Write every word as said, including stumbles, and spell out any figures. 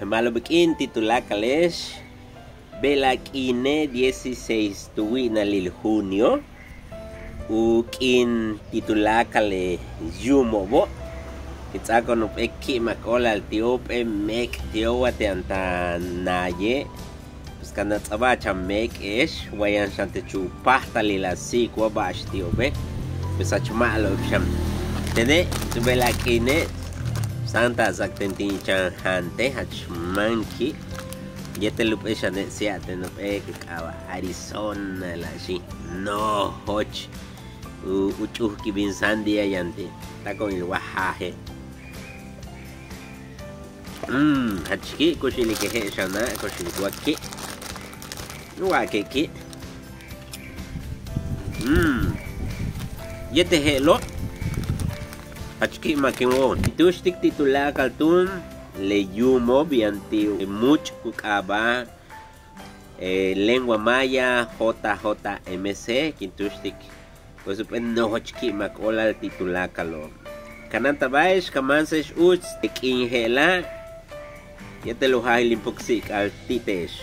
Ma'alob k'iin ti' tuláakale'ex. Bejla'e' k'iine' dieciséis tu wi'inalil junio, u k'iin ti' tuláakal le yuumo'obo'. Kin ts'áako'on jump'éel ki'imak óolal ti'ob, jump'éel meek' ti'ob wa ti' yaan ta naaye'. Pues ka nats'aba'ach a meek'e'ex wa yaan xan teech u páajtalil a si'ik wa ba'ax ti'obe', pues jach ma'alob xan. Tene' tu bejla'e' k'iine' sáantaj a sakten tin chan jaantej, jach máan ki'. Yéetel jump'éel xane' si'aj ten jump'éel ku k'aaba' Arizona la'axi', nojoch u ch'ujkil bin sandía yaan ti', táaco'onil wa jaaje'. Mm, jach ki', kux ilik je'ex xana', kux ilik wa ki'. Wa ke' ki'. Mm. Yéetel je'elo', jach ki'imak in wóol. Kin túuxtik ti' tuláakal túun le yuumo'ob yaan ti' u múuch' ku k'aaba' lengua maya, J J M C, kin túuxtik. Pues jump'éel nojoch ki'imak óolal ti' tuláakalo'. Kanáantaba'ex, ka máanse'ex uts te' k'iin je'ela', yéetel u jaajil in puksi'ik'al ti' te'ex.